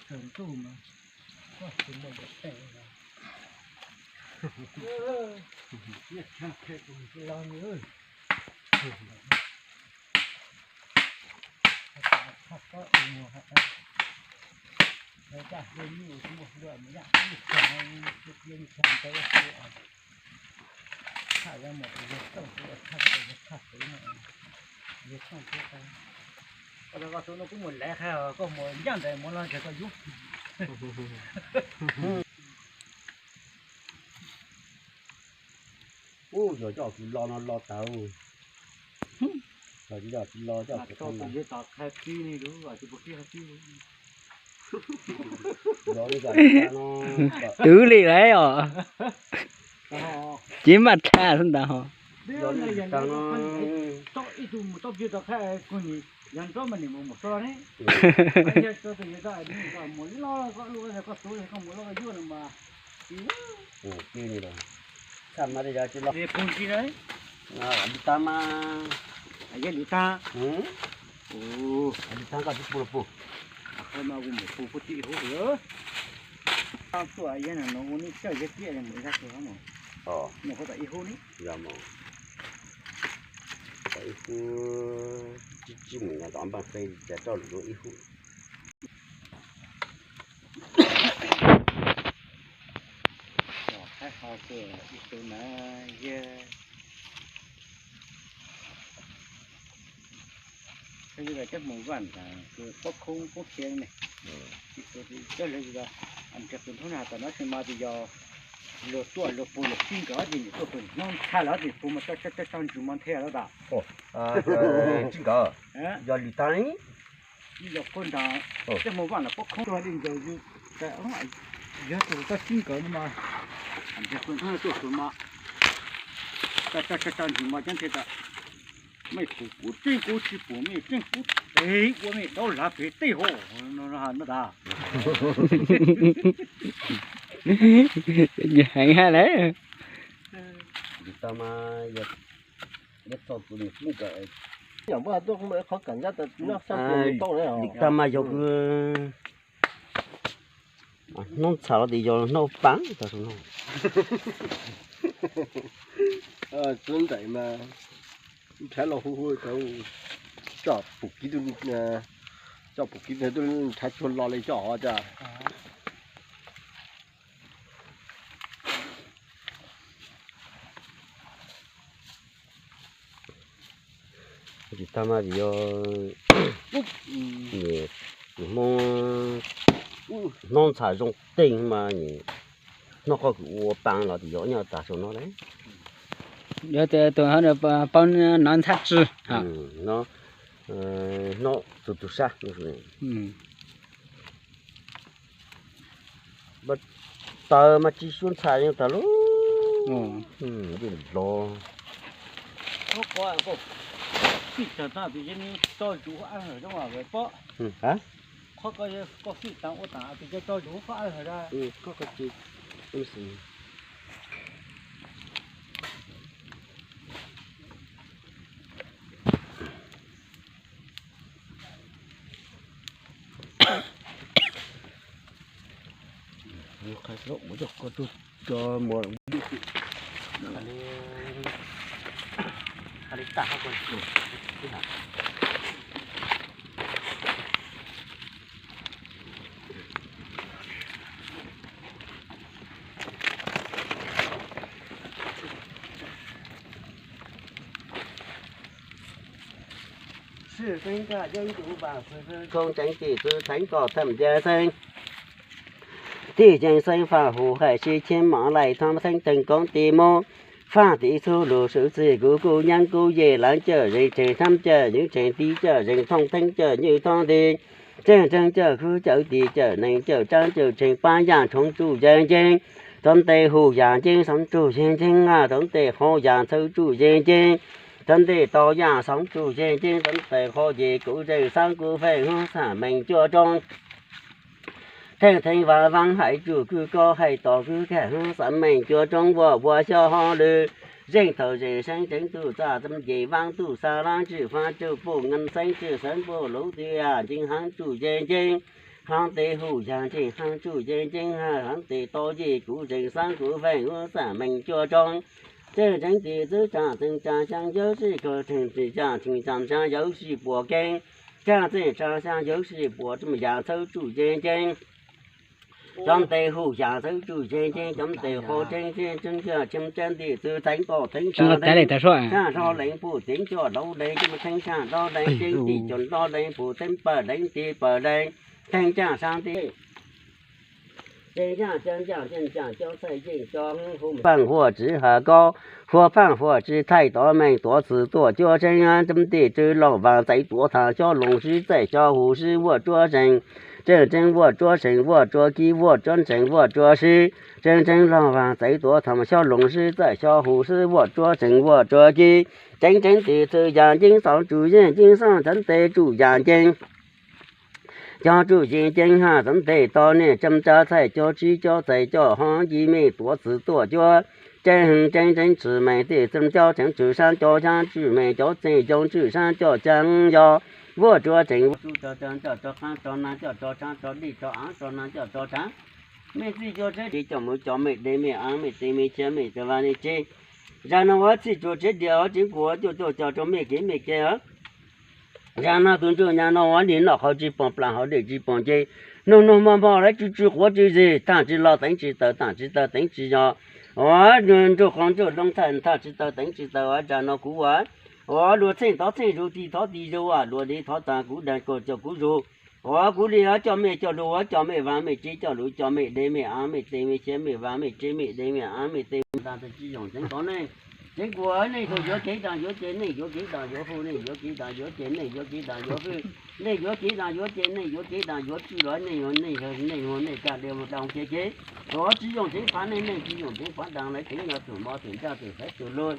Tsaus ntuj mas koj tsis muaj cov tes los, los koj mus laiv qha, koj mus ncaj ntais mus los ntshe koj yuav. Ub, yog coj kuv lo no lo tawv. Yog tsis lo coj kuv, twv li lawm os. Ces maj dhia xwb ntag ho. Txhaj mas li yog tsis lo. Li tag mas, li tag, li tag koj tsis pub los pub. Tuaj yog no ua nej coj yog tiaj mus ib zaj tug no, mus qhov tom ib hub ni. Ib hub, tsis tsis mus nyuam tom npaj qe cas roj lus ib hub. Haib ho kws ib tug na, yog yog coj mus vaj ntag kws pob khoob poob khiav ne. Coj lug nrhiav kws nthoob na tom no tsis mas tis yog luag tuaj luag pug luag tsib nkawd tis nim tuaj kws hnub ntxhab los tis pug mas tso tso tso ntsws mos nthe lawm tas. Tsib nkawd, yog lwm tag li. Yog koj nrag coj mus vaj los pob khoob tuaj li ncaus yug, yog tus toj tsib nkawd no mas, nrhiav kws nthoob tuaj kws mas tso tso tso ntsws mos cov nthe tas. Mej pum kuv tseeb, kuv tsis pum mej tseeb, kuv tes ua mej daub lav pem tej hauv no tas. Heev hab lawm. Lim tag mas yog, lim tag mas yog kws hnub ntxhab los tis yog hnub paab tag no. Tub nraim mas nrhav los hu hu tau, tso pum kiv, tso pum kiv tub nrhav tsuag lo li coj hov tas. Tsis tag mas vim yog Hmoob hnub ntxhab zoo teeg mas hnub qhov kws ua paab los tis yog nyob tag saum no lawm. Yog tus paub nov ntxhab tsi no, hnub tus tug sab no. Tawv mas tsis suav ntxhab yeej tag lub. Yeej los. Fij tag tas tus yeej tso zuv ab hawm zoo pob. Qhov ko koj fij tas ua tas tus yeej tso zuv qhov ab hawm da. Khoob tseeb tim txwv theeb kom tham ncaj xeeb, tim ceeb xeeb faj hu hais sib chim mov laim thoob xeeb teeg koob tim mus, faj tim txhua lug swv txig kuv kuj nyaab kuj yeg lawv cawm zeeg tsheej thab cawm nywj tsheej tib cawm zeeg thooj theeb cawm nywj thooj tib, tsheej tsheej cawm khub cawm tib cawm neeg cawm tsaab cawm tsheej paab yaam tshoov tsuj yeeg ceeb, rov ntej hu yaam ceeb xoov tsuj yeeg ceeb, rov ntej qhov yaam txhawv tsuj yeeg ceeb, rov ntej tau yaam xoov tsuj yeeg ceeb, rov ntej qhov yeg kuv zeeg xaav kuv feem hoob xam meej cua roob. Theej theej vaam vaam hais tsuj kws koj hais tom kws kag hoob xam meej cua roob vuam vuam xyov hov lwm. Zeej thaum zeej seeb tseeb tug txaj txam yeg vaam tug xa laab tswj faab tsuj puj nqaa xeeb tswj xeeb puj lub tw yaam ceeb haab tsuj yeeg ceeb. Haav tes hu yag ntsej haav tsuj yeej ceeb haav, haav tes tau yej kuv zeeg xaab kuv feej ua xam meej cua roob. Tseej tseeb tis txwv tsaa txeej tsaa xyaa yawg sib kawg tseej tsis tsaa tseej tsaa xyaa yawg sib puas keeb. Tsaa txeej tsaa xyaa yawg sib puas tseej yag txhawb tsuj yeej ceeb. Cov ntes hu yag txhawb tsuj yeej ceeb, cov ntes qhov tseeb tseeb tseeb tseeb tseeb tis txwv theeb toj theeb tsaa theeb, tsaa rau leej pum teev coj dau leej coj theeb tsaa dau leej ceeb tis coj dau leej pum theeb pawg leej tis pawg leej theeb tsaa xyaa tis. Ceeb tsaa caa caa ceeb tsaa cov txhais yeej cov hu faaj huam tsi has kaub, huam faaj huam tsi thaij tov meej tuav txwv tuaj cuab tseeb tseeb tis tswv loj vaag txaiv tuav thaam xyob loos sib txaij xyob hu sib vuaj tsuab seej. Tseej tseeb vuaj tsuab seej vuaj tsuab kib vuaj tsuab ntseeg vuaj tsuab sib. Tseej tseeb loj vaag txaiv tuav thaam xyob loos sib txaij xyob hu sib vuaj tsuab seej vuaj tsuab kib. Ceeb tseeb tis txwv yag ceeb xoo tsuj yeej ceeb xoo txhawv ntes tsuj yag ceeb. Cov tsuj yeej ceeb haj txhawv ntes tau nej tseem tsaa txhais cov tsib cov txais coj hov ci mej tuav txwv tuaj cuab. Tseeb tseeb tseeb tshwm meej tis txeej cov tseem tshwm saab cov xyaab tshwm meej cov txeej cov tshwm saab coj xyaab yog vuaj tsuab tseej vuaj tsuab cov cov coj rov qaab rov naag coj rov tshaav rov dlej rov aav rov naag coj rov tshaav. Mej txij cua tsheb tis coj mus coj mej de mej aav mej tes mej cia mej tawg vaaj mej tseb. Zag no ua txij cua tsheb diav ua tseeb kuas cuaj cuaj coj rau mej kev mej kev. Zag no tus ntsuj nyag no ua nim noj qhov tsi pom plas hov dlej tsi pom nce. Nug nug mog mog lawv tsw tsw quav tsw zig thaaj tsi los teev tsi taw thaaj tsi taw teev tsi yog. Ua ntsuj qhov ntsuj loo thaaj tsi taw teev tsi taw ua zag no kuv ua. Ua luag txheej tov txheej zug tis thov tis zug ua luag li thov taag kuv daag kuas coj kuv zug. Ua kuv li ua coj mej coj lug ua coj mej vaaj mej tseb coj lug coj mej de mej aav mej tes mej cia mej vaaj mej tseb mej de mej aav mej tes mej taag tsi yoog tseeb tov neej. Tseeb kuas neej tug yuav kev daag yuav ces neej yuav kev daag yuav hwj neej yuav kev daag yuav ces neej yuav kev daag yuav hwj. Neej yuav kev daag yuav ces neej yuav kev daag yuav tswj los neej yuav neej neej ua neej kaaj de mus dlaa kev kev. Tsi yoog tseeb paav neej neej tsi yoog tseeb paav daag lawv tseeb yog tug mov tug ntsaj tug xaiv tug lug.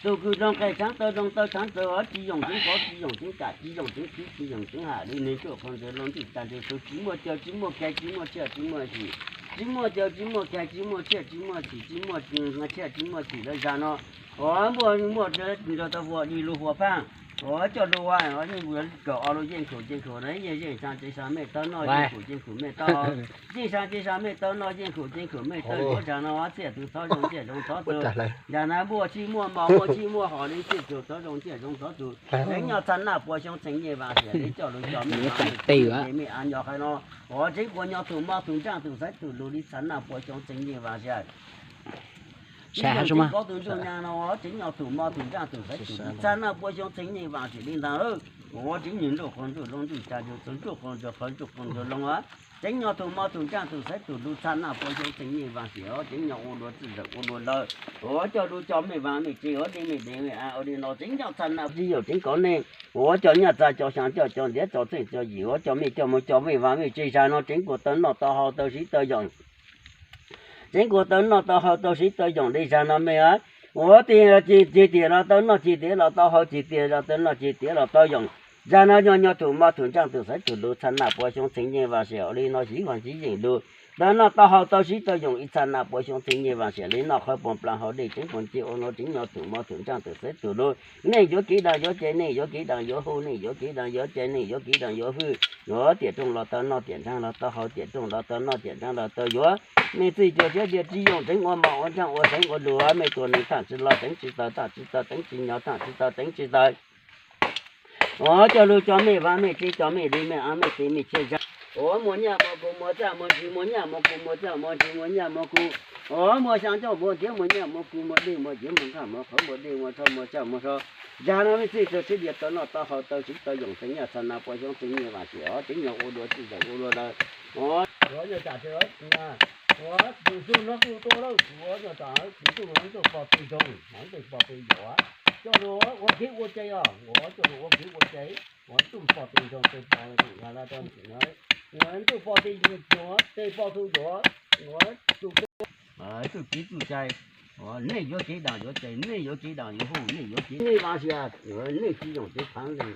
Tug kws zoo qe tshaav taw zoo taw tshaav taw tsi yoog tseeb kov tsi yoog tseeb kam tsi yoog tseeb tib tsi yoog tseeb ham li nwg tsuj qhov ntawd loo ntsuj tag ntug tug tsi muaj caw tsi muaj kag tsi muaj tsiaj tsi muaj xyim. Tsi muaj caw tsi muaj kag tsi muaj tsiaj tsi muaj xyim tsi muaj tsiaj tsi muaj xyim lawm zag no. Ua muaj muaj nrog tau huam li lug huam faaj. Ua coj lug ua yeej kawm o lug yeej khaum yeej khaum na yeej yeej saa tsev saa mej tau noj yeej khaum yeej khaum mej tau. Yeej saa tsev saa mej tau noj yeej khaum yeej khaum mej tau yuav zag no txhiaj tug txhob zoo txhiaj zoo txhob tug. Zag na muaj txhij muaj mos muaj txhij muaj hom li txhiaj tug txhob zoo txhiaj zoo txhob tug. Tseeb nyob txhaj naj puas xyoo txheej nyiaj vaaj xiam li coj lug coj mej aav mej tseb mej de mej aav nyob qhov no. Ua tseeb kuas nyob tug mov tug ntsaj tug xaiv tug lug li txhaj naj puas xyoo txheej nyiaj vaaj xiam. Tsi yoog tseeb kov tug ntsuj nyag no tseeb nyob tug mov tug ntsaj tug xaiv tug lug txhaj naj puas xyoo txheej nyiaj vaaj xiam li ntag. Ua tseeb nwg ntsuj qhov ntsuj loo ntsuj tag ntug txug ntsuj qhov ntsuj qhov ntsuj qhov ntsuj loo. Tseeb nyob tug mov tug ntsaj tug xaiv tug lug txhaj naj puas xyoo txheej nyiaj vaaj xiam. Tseeb nyob ua luag txwj zawm ua luag lawm. Ua coj lug coj mej vaaj mej tseb ua de mej de mej aav ua li no tseeb nyob txhaj naj tsi yoog tseeb kov neej. Ua coj nyaj txag coj xyaa coj cov ntiav txog txheej txog yim ua coj mej coj mus coj mej vaaj mej tseb zag no tseeb kuas tau noj tau haus tau siv tau yoom. Tseeb kuas tau noj tau haus tau siv tau yoom li zag no mej a. Ua tiag ceg tiag los tau noj ceg tiag los tau haus ceg tiag los tau noj ceg tiag los tau yoom. Zag no nyob nyob tug mov tug ntsaj tug xaiv tug lug txhaj naj puas xyoo txheej nyiaj vaaj xiam ua li no siv vaaj siv yeej lug. Tau noj tau haus tau siv tau yoom ib txhaj naj puas xyoo txheej nyiaj vaaj xiam li noj qhov pom plas hov dlej tseeb pom nce ua no tseeb nyob tug mov tug ntsaj tug xaiv tug lug. Neej yuav kev daag yuav ces neej yuav kev daag yuav hwj neej yuav kev daag yuav ces neej yuav kev daag yuav hwj. Yuav tiam rooj los tau noj tiam nraag los tau haus tiam rooj los tau noj tiam nraag los tau yuav. Mej txwj cua tsheb diav tsi yoog tseeb ua mov ua ntsaj ua xeev ua lug mej tuam neeg thaaj tsi los teev tsi taw thaaj tsi taw teev tsi nyob thaaj tsi taw teev tsi taw. Ua coj lug coj mej vaaj mej tseb coj mej de mej aav mej tes mej tseb zag. Ua muaj nyaj muaj kug muaj txaj muaj ntsis muaj nyaj muaj kug muaj txaj muaj ntsis muaj nyaj muaj kug. Ua muaj xyaa coj muaj ntiav muaj nyaj muaj kug muaj dlej muaj ntsiav muaj nqaj muaj qhawv muaj dlej muaj rho muaj txaj muaj rho. Zag no mej txwj cua tsheb diav tau noj tau haus tau siv tau yoom txheej nyiaj txhaj naj puas xyoo txheej nyiaj vaaj xiam tseeb nyob ua luag txwj zawm ua luag lawm. Ua yog tam ua tug xub no kuj tuaj lawm kuv ua yog tam tus xub no ntsuj pog tes nroog ntsuj pog tes yaum coj lug ua kev ua cai os ua coj lug ua kev ua cai. Ua ntsuj pog tes nroog tes pog tes yaum ntsuj pog tes nroog tes pog tus yaum ua tsuj tsuj kev tsuj cai. Neej yuav kev daag yuav cai neej yuav kev daag yuav huj neej yuav kev neej vaaj xiam. Neej tsi yoog tseeb paav leej